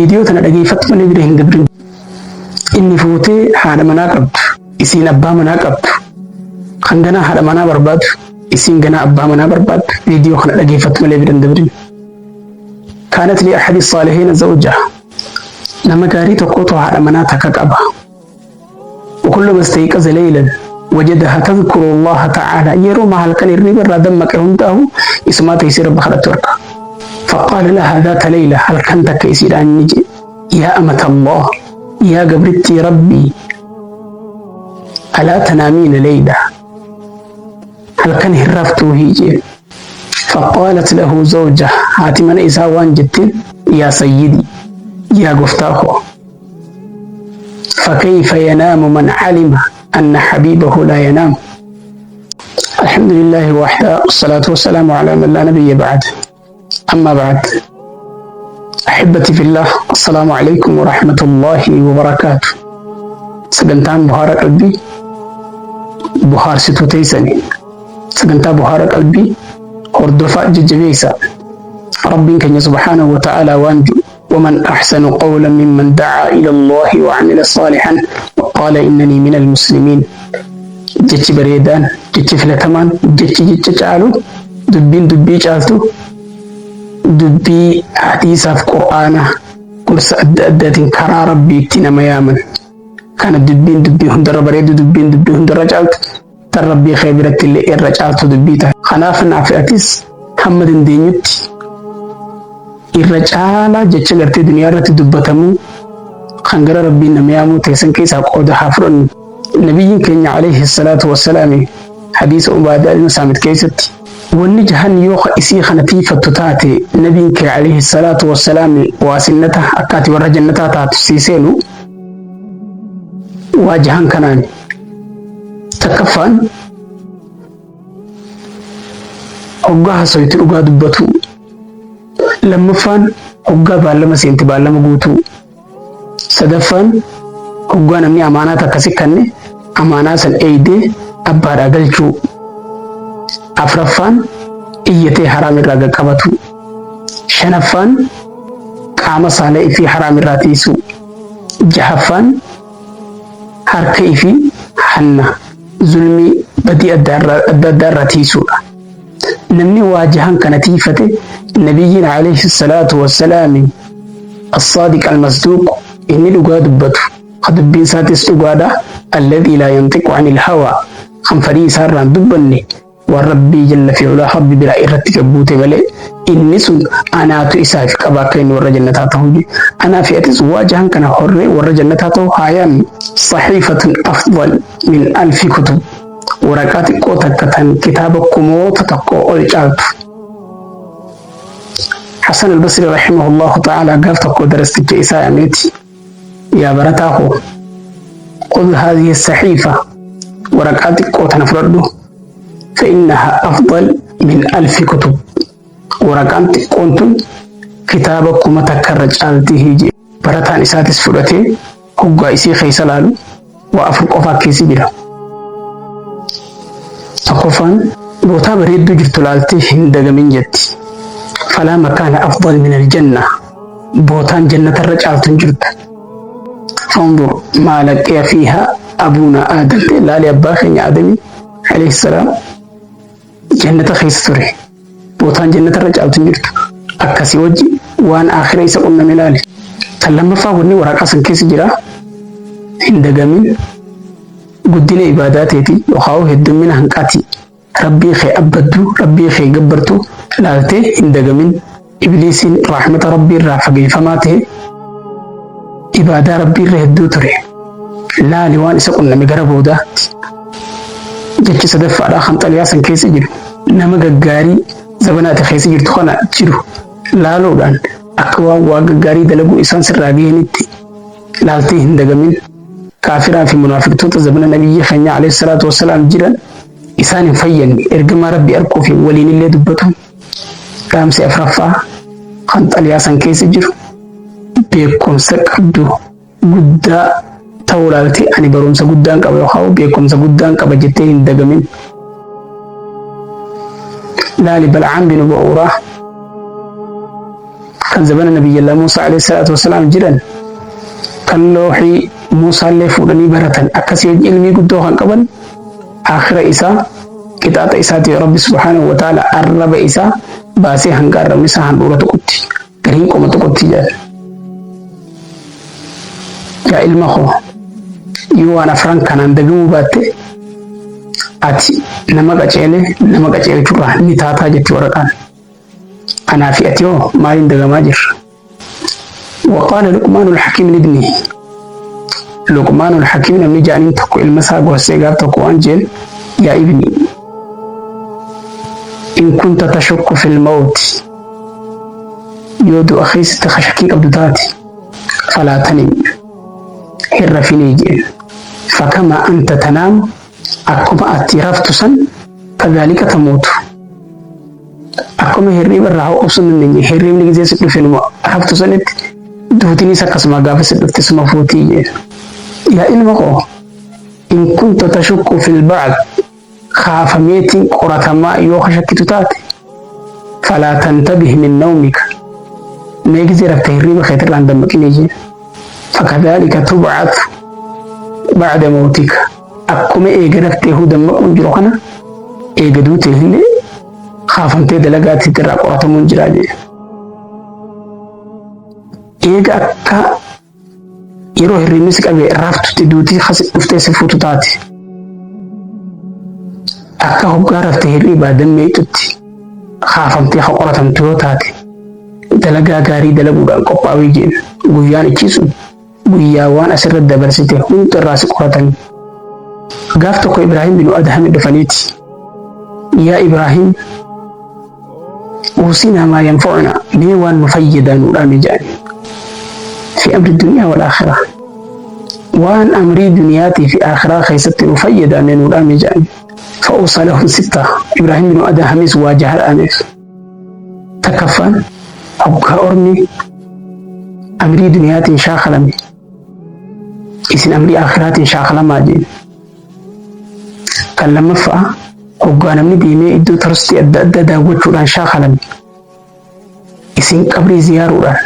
Viidiyoo tana dhageeffadhu malee bira hin dabrin. Inni fuutee haadha manaa qabdu, isiin abbaa manaa qabdu. Kan ganaa haadha manaa barbaadu, isiin ganaa abbaa manaa barbaaddu. Viidiyoo kana dhageeffadhu malee bira hin dabrin. Kaanat li ahadi saalihiina zawja. Nama gaarii tokkotu haadha manaa takka qaba. وكلما استيقظ ليلا وجدها تذكر الله تعالى يرو ما هل كان الريب الرادم هنده اسما تيسير بخلت ورقة. فقال لها ذات ليلة هل كنت كيسير أن يا أمة الله، يا قبرتي ربي، ألا تنامين ليلة؟ هل كان هرفته هيجي؟ فقالت له زوجة هاتي من إسا وان يا سيدي يا قفتاخو، فكيف ينام من علم أن حبيبه لا ينام؟ الحمد لله وحده، والصلاة والسلام على من لا نبي بعد، أما بعد. أحبتي في الله، السلام عليكم ورحمة الله وبركاته. Sagantaan Buhaara Qalbii buhaarsituu teessanii sagantaa Buhaara Qalbii hordofaa, jajjabeessa. Rabbiin keenya سبحانه وتعالى waan jedhu: ومن أحسن قولا ممن دعا إلى الله وعمل صالحا وقال إنني من المسلمين. Jechi bareedaan, jechi filatamaan, jechi jecha caalu, dubbiin dubbii caaltu, dubbii hadiisaaf Qur'aana gorsa adda addaatiin karaa Rabbiitti nama yaaman kana. Dubbiin dubbii hundarra bareedu, dubbiin dubbii hundarra caaltu, tan Rabbii kee biratti illee irra caaltu dubbii ta'a. Kanaaf naaf atis hamma dandeenyutti irra caalaa jecha gartee duniyaa irratti dubbatamuu kan gara Rabbiin nama yaamuu teessan keessaa qooda haa fudhannu. Nabiyyiin keenya عليه الصلاة والسلام hadiisa Ubaadaa ilma Saamit keessatti wanni jahan yoo isii kana tiifattu taate, nabiin kee عليه الصلاة والسلام waasinnata akka ati warra jannataa taatu sii seenu waa jahan kanaan. Takkaffaan, hoggaa hasoyti dhugaa dubbatu. Lammaffaan, hoggaa baallama seenti baallama guutuu. Sadaffaan, hoggaa namni amaanaa takka si kanne amaanaa san eeydee abbaadhaa galchuu. Afraffaan, iyyatee haraam irraa qaqqabatu. Shanaffaan, qaama saalaa ifii haraam irraa tiisuu. Jahaffaan, harka ifii hanna, zulmii, badii adda addaa irraa tiisuudha. Namni waa jahan kana tiifate, nabiyyiin عليه الصلاة والسلام الصادق المصدوق, inni dhugaa dubbatu, ka dubbiin isaatis dhugaadha, الذي لا ينطق عن الهوى, kan fedhii isaarraan dubbanne, waan Rabbii جل في علاه Rabbi biraa irratti gabbuute malee, inni sun anaatu isaaf qaba akka inni warra jannataa ta'u. Anaa fi atis waa jahan kana horree warra jannataa ta'u haa yaannu. صحيفة أفضل من ألف كتب, waraqaa xiqqoo takka tan kitaaba kumoota tokko ol caaltu. Hasan al-Basri رحمه الله تعالى gaaf tokko darasticha isaa ameeti, yaa barataa koo, خذ هذه الصحيفة, waraqaa xiqqoo tana fudhadhu, فإنها أفضل من ألف كتب, waraqaan xiqqoon tun kitaaba 1000 irra caalti hije. Barataan isaatis fudhatee hoggaa isii keessa laalu waa afur qofaa keessa jira. Tokkoffaan, bootaa bareedduu jirtu laaltee hin dagamin jetti. فلا مكان أفضل من الجنة, bootaan jannatarra caaltu hin jirtu. فانظر ما لقي فيها أبونا آدم, laali abbaa keenya Aadamii عليه السلام jannata keessa ture. Bootaan jannatarra caaltu hin jirtu. Akkasii wajji waan aakhira isa qunname ilaali. Tan lammaffaa, wanni waraqaa san keessa jira, hin dagamin guddina ibaadaa teeti yookaan heddummina hanqaati Rabbii kee abbaddu, Rabbii kee gabbartu ilaaltee hin dagamin. Ibliisiin raaxmata Rabbii irraa fageeffamaa ta'e ibaadaa Rabbii irra hedduu ture. Laali waan isa qunname gara boodaatti. Jechi sadaffaadhaa kan xaliyaa san keessa jiru, nama gaggaarii zabanaati keessa jirtu kana jiru laaluudhaan akka waan waa gaggaarii dalaguu isaan sirraa gahanitti laaltee hin dagamin. Kaafiraa fi munaafiqtoota zabana nabiyyi keenya عليه الصلاة والسلام jiran isaan hin fayyanne ergamaa Rabbii arkuu fi waliin illee dubbatu. Dhaamsi afraffaa kan xaliyaa san keessa jiru, beekumsa qabdu guddaa ta'uu ilaaltee ani barumsa guddaan qaba yookaan beekumsa guddaan qaba jettee hin dagamin. Laali Bal'aan bin Ba'uuraa Kan zabana Nabiyyallaa Muusaa alayhi salaatu wasalaam jiran, kan looxii Muusaallee fuudhanii baratan, akkasii ilmii guddoo kan qaban, aakhira isaa qixaaxa isaatiif Rabbi subhaanahu wa ta'ala arraba isaa baasee hanga arrabni isaa handhuura tuqutti, gariin qoma tuqutti jedhan. Yaa ilma koo, yoo waan afran kanaan dagamuu baatte, ati nama qaceele nama qaceelchurraa ni taataa jetti waraqaan. Anaa fi ati hoo maaliin dagamaa jirra? وقال لقمان الحكيم لابنه. لقمان الحكيم namni jaaniin tokko ilma isaa gorsee gaaf tokko waan jeen: يا ابني، إن كنت تشك في الموت، yoo du'a keessatti shakkii qabdu taate، فلا تنم، hin rafinii jeen. فكما أنت تنام، akkuma ati raftu san، كذلك تموت. Akkuma hirriiba irraa obsuu hin dandeenye, hirriibni gizee si dhufe numa raftu sanitti, duutinis akkasuma gaafa si dhufte suma fuutii jeen. Yaa ilma koo، إن كنت تشك في البعث، kaafameetiin qoratamaa yoo shakkitu taate، فلا تنتبه من نومك، mee gizee rafte hirriiba keetirraa hin dammaqinii jeen. فكذلك تبعث بعد موتك. Akkuma eega raftee huu dammaquun jiru kana, eega duute illee kaafamtee dalagaatti irraa qoratamuun jira jee. Eega akka yeroo hirribni si qabe raftutti duutii kasi dhuftee si fuutu taate, akka hoggaa rafte hirribaa dammeeytutti kaafamtee ka qoratamtu yoo taate, dalagaa gaarii dalaguudhaan qophaa'uu jeen. Guyyaan ichi sun guyyaa waan asirratti dabarsite hunda irraa si qoratanii. Gaaf tokko Ibraahim bin Adham dhufaniiti. "يا إبراهيم، أوصنا ما ينفعنا." Mee waan nu fayyadaa nu dhaame jedhan. في أمر الدنيا والآخرة. Waan amrii duniyaatii fi akhiraa keessatti nu fayyadaa mee nu dhaame jedhan. فأوصى لهم ستة. Ibraahim bin Adhamis waa jaha dhaameef. Takkaffaan, hoggaa ormi amrii duniyaatiin shaakalame, isin amrii akhiraatiin shaakalamaa jeen. Kan lammaffaa, hoggaa namni deemee iddoo turistii adda addaa daawwachuudhaan shaakalame, isin qabrii ziyaaruudhaan,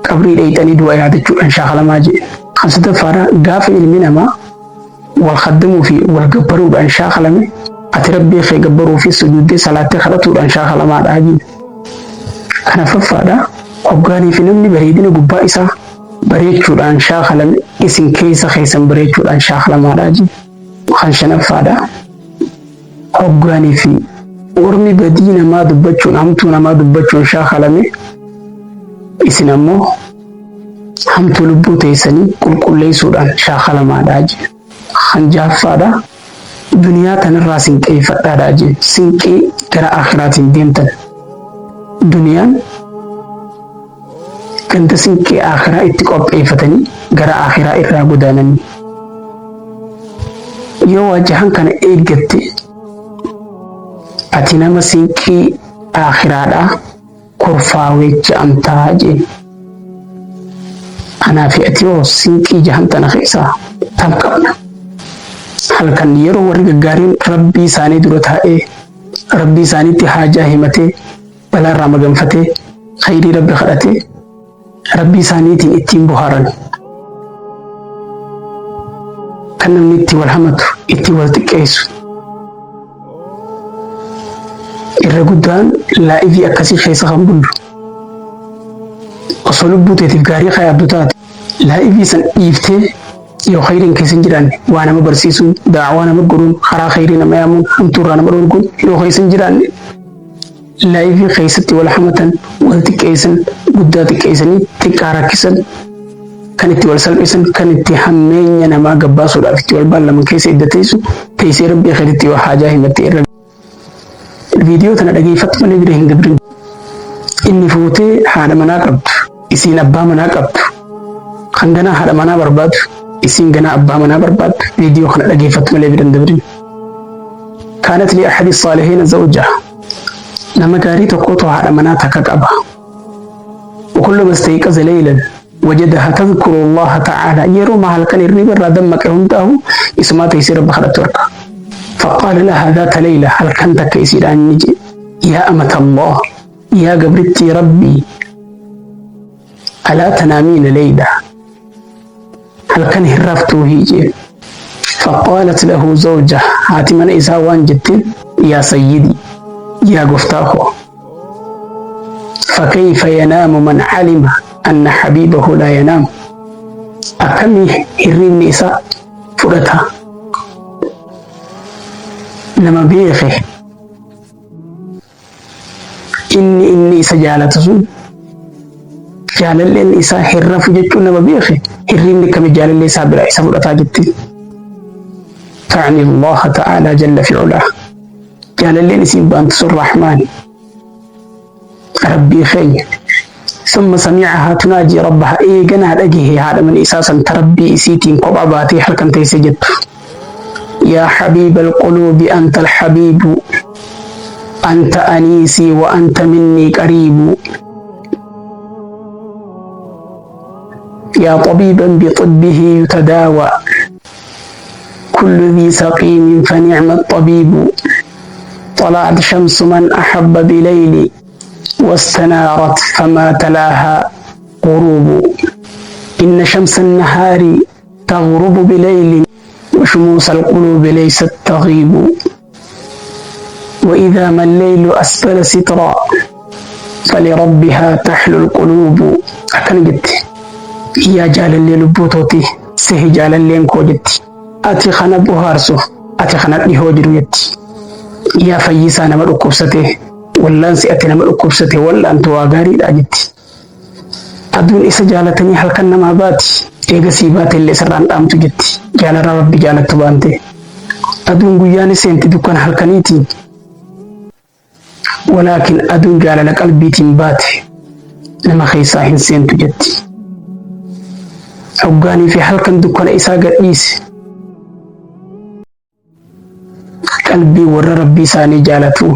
qabrii dheeyxanii du'a yaadachuudhaan shaakalamaa jeen. Kan sadaffaadha, gaafa ilmi namaa wal khaddamuu fi wal gabbaruudhaan shaakalame, ati Rabbii kee gabbaruu fi sujuuddee salaattee kadhatuudhaan shaakalamaadhaa jeen. Kan afuraffaadha, hoggaanii fi namni bareedina gubbaa isaa bareechuudhaan shaakalame, isin keessa keessan bareechuudhaan shaakalamaadhaa jeen. Kan shanaffaadha, hoggaanii fi ormi badii namaa dubbachuun, hamtuu namaa dubbachuun shaakalame, isin ammoo hamtuu lubbuu teessanii qulqulleessuudhaan shaakalamaadhaa jeen. Kan jahaffaadha, duniyaa tanarraa sinqeeffadhaadhaa jeen, sinqee gara akhiraatiin deemtan. Duniyaan ganda sinqee akhiraa itti qopheeffatanii gara akhiraa irraa godaananii. Yoo wajahan kana eeggatte, ati nama sinqii akhiraadhaa kurfaawee je'amtaa jeen. Anaa fi ati yoo sinqii jahan tana keessaa tam qabna? Halkan yeroo warri gaggaariin Rabbii isaanii dura taa'ee, Rabbii isaaniitti haajaa himatee, balaa irraa maganfatee, khayrii Rabbi kadhatee, Rabbii isaaniitiin ittiin bohaaran. Kan namni itti wal hamatu, itti wal xiqqeessu. Irra guddaan laa'ivii akkasii keessa kan bullu. Osoo lubbuu teetiif gaarii kayaabdu taate, laa'ivii san dhiiftee, yoo khayriin keessa hin jiraanne, waa nama barsiisuun, daawaa nama godhuun, karaa khayrii nama yaamuun, hamtuurraa nama dhorkuun yoo keessa hin jiraanne, laayivii keessatti wal hamatan, wal xiqqeessan, guddaa xiqqeessanii xiqqaa rakkisan, kan itti wal salphisan, kan itti hammeenya namaa gabbaasuudhaaf itti wal baallaman keessa idda teessu teessee, Rabbii keetitti yoo haajaa himatte irra. Viidiyoo tana dhageeffattu malee bira hin dabrin. Inni fuutee haadha manaa qabdu, isiin abbaa manaa qabdu, kan ganaa haadha manaa barbaadu, isiin ganaa abbaa manaa barbaaddu, viidiyoo kana dhageeffattu malee bira hin dabrin. كانت لأحد الصالحين زوجة. Nama gaarii tokkotu haadha manaa takka qaba. وكلما استيقظ ليلا وجدها تذكر الله تعالى. Yeroo halkan hirriba irraa dammaqe hundaa'u isumaa teessee Rabba kadhatu arga. فقال لها ذات ليلة، halkan takka isiidhaan ni jedhe: "يا أمة الله، yaa gabrittii Rabbii." Alaa tanaamiina leyla, halkan hin raftuuhii jeen. Faqaalat lahu zawja, haati mana isaa waan jetteen, yaa sayyidi, yaa goftaa koo, fakayfa yanaamu man calima anna habiibahu laa yanaam, akkamii hirriibni isaa fudhata nama beeke inni inni isa jaalatu sun jaalalleen isaa hin rafu jechuun nama beeke, hirriibni kami jaalallee isaa biraa isa fudhataa jetti. Ta'ni Allaha ta'ala jalla fi ulaa. Jaalalleen isiin baantu sun Rahmaani. Rabbii keenya. Summa sami'ahaa tunaajii rabbaha, eeganaa dhagahe haadha mana isaa san ta Rabbii isiitiin kophaa baatee halkan teessee jettu. Yaa habiiba alquluubi anta alhabiibu, anta aniisii wa anta minnii qariibu. Yaa xabiiban bixibbihi yutadaawaa kullu dhii saqiimin fa nicma xabiibu. طلعت شمس من أحب بليل واستنارت فما تلاها غروب، إن شمس النهار تغرب بليل وشموس القلوب ليست تغيب، وإذا ما الليل أسفل سترا فلربها تحلو القلوب. Akkana jette: yaa jaalallee lubbuu tooti, sihi jaalalleen koo jetti, ati kana bohaarsu, ati kana dhihoo jiru jetti. Yaa fayyisaa nama dhukkubsate, wallaansi ati nama dhukkubsate wallaantu waa gaariidha jetti. Aduun isa jaalatanii halkan namaa baati, eegasii baate illee sirraan dhaamtu jetti. Jaalala Rabbi jaalattu baante aduun guyyaan seenti dukkana halkaniitiin, walaakin aduun jaalala qalbiitiin baate nama keessaa hin seentu jetti. Hoggaanii fi halkan dukkana isaa gadhiise, qalbii warra Rabbii isaanii jaalatu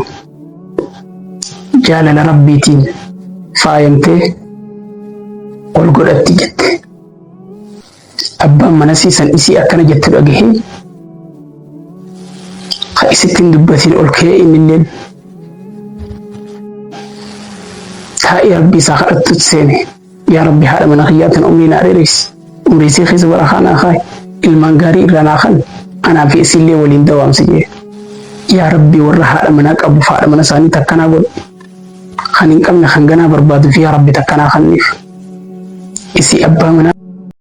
jaalala Rabbiitiin faayamtee ol godhatti jette. Abbaan mana siisan isii akkana jettu dhagahee, ka isitti hin dubbatin ol ka'ee, innilleen taa'ee Rabbii isaa kadhattutti seene. Yaa Rabbi, haadha mana kiyyaa tan umrii naa dheereysi, umrii isii keessa barakaa naa kaayi, ilmaan gaarii irraa naa kan anaa fi isiillee waliin dawaamsi jee. Yaa Rabbi, warra haadha manaa qabuuf haadha mana isaanii takkanaa godhi, kan hin qabne kan ganaa barbaadu fi yaa Rabbi takkanaa kanniif isii abbaa manaa.